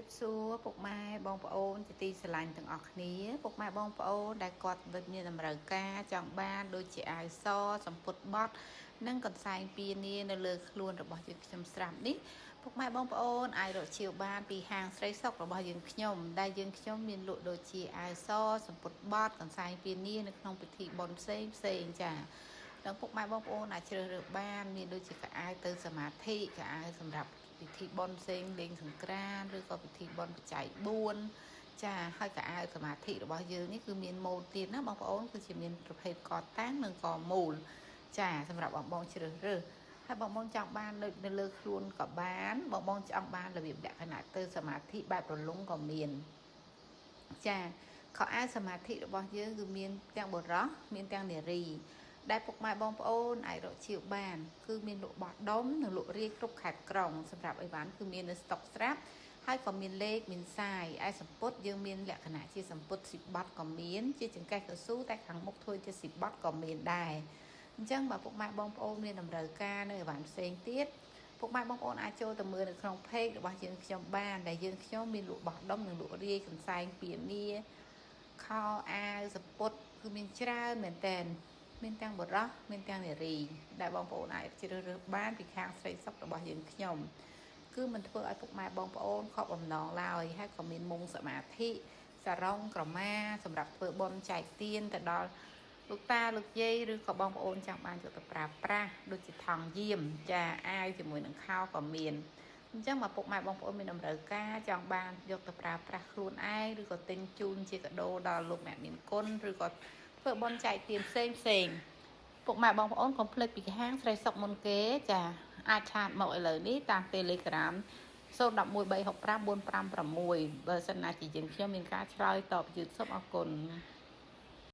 រាបសួរពុកម៉ែបងប្អូនជាទីស្រឡាញ់ទាំងអស់គ្នាពុកម៉ែបងប្អូនដែលគាត់មានតម្រូវការចង់បានដូចជាអាវសសម្ពុតបត់និងកន្សែងពានានៅលើខ្លួនរបស់យើងខ្ញុំស្រាប់នេះពុកម៉ែបងប្អូនអាចរកជាវបានពីហាងស្រីសុករបស់យើងខ្ញុំដែលយើងខ្ញុំមានលក់ដូចជាអាវសសម្ពុតបត់កន្សែងពានានៅក្នុងពិធីបុណ្យផ្សេងផ្សេងចាដល់ពុកម៉ែបងប្អូនអាចជ្រើសរើសបានមានដូចជាកៅអៅទៅសមាធិកៅអៅសម្រាប់ពិធីបុណ្យផ្សេងលេងសង្ក្រាន្តឬក៏ពិធីបុណ្យបច្ច័យ4ចាហើយកៅអៅសមាធិរបស់យើងនេះគឺមានម៉ូតទៀតណាបងប្អូនគឺជាមានប្រភេទកតាំងនិងកមូលចាសម្រាប់បងបងជ្រើសរើសហើយបងបងចង់បាននៅលើខ្លួនក៏បានបងបងចង់បានរបៀបលក្ខណៈទៅសមាធិបែបរលុងក៏មានចាខោអាវសមាធិរបស់យើងគឺមានទាំងបុរសមានទាំងនារីដែលពុកម៉ែបងប្អូនអាចរកជាវបានគឺមានលក់បោះដុំនិងលក់រាយគ្រប់ខេត្តក្រុងសម្រាប់អីវ៉ាន់គឺមាននៅស្តុកស្រាប់ហើយក៏មានលេខមានសាយឯសម្ពុតយើងមានលក្ខណៈជាសម្ពុតស៊ីបត់ក៏មានជាចង្កេះកស៊ូតែខាងមុខធ្វើជាស៊ីបត់ក៏មានដែរអញ្ចឹងបើពុកម៉ែបងប្អូនមានតម្រូវការនៅអីវ៉ាន់ផ្សេងទៀតពុកម៉ែបងប្អូនអាចចូលទៅមើលនៅក្នុង page របស់យើងខ្ញុំបានដែលយើងខ្ញុំមានលក់បោះដុំនិងលក់រាយកន្សែងពានាខោអាវសម្ពុតគឺមានច្រើនមែនតើមានទាំងបុរសមានទាំងនារីដែលបងប្អូនអាចជ្រើសរើសបានពីខាងស្រីសុករបស់យើងខ្ញុំគឺមិនធ្វើឲ្យពុកម៉ែបងប្អូនខកបំណងឡើយហើយក៏មានមុងសមាធិសារងក្រមាសម្រាប់ធ្វើបុណ្យចែកទានទៅដល់លោកតាលោកយាយឬក៏បងប្អូនចង់បានយកទៅប្រើប្រាស់ដូចជាថង់យាមចាអាវជាមួយនឹងខោក៏មានអញ្ចឹងមកពុកម៉ែបងប្អូនមានតម្រូវការចង់បានយកទៅប្រើប្រាស់ខ្លួនឯងឬក៏ទិញជូនជាកាដូដល់លោកអ្នកមានគុណឬក៏ធ្វើបុណ្យចែកទានផ្សេងផ្សេងពុកម៉ែបងប្អូនកុំភ្លេចពីហាងស្រីសុកមុនគេចាអាចឆាតមកឥឡូវនេះតាម Telegram 011 365 456បើសិនណាជាយើងខ្ញុំមានការឆ្លើយតបយឺតសូមអរគុណ។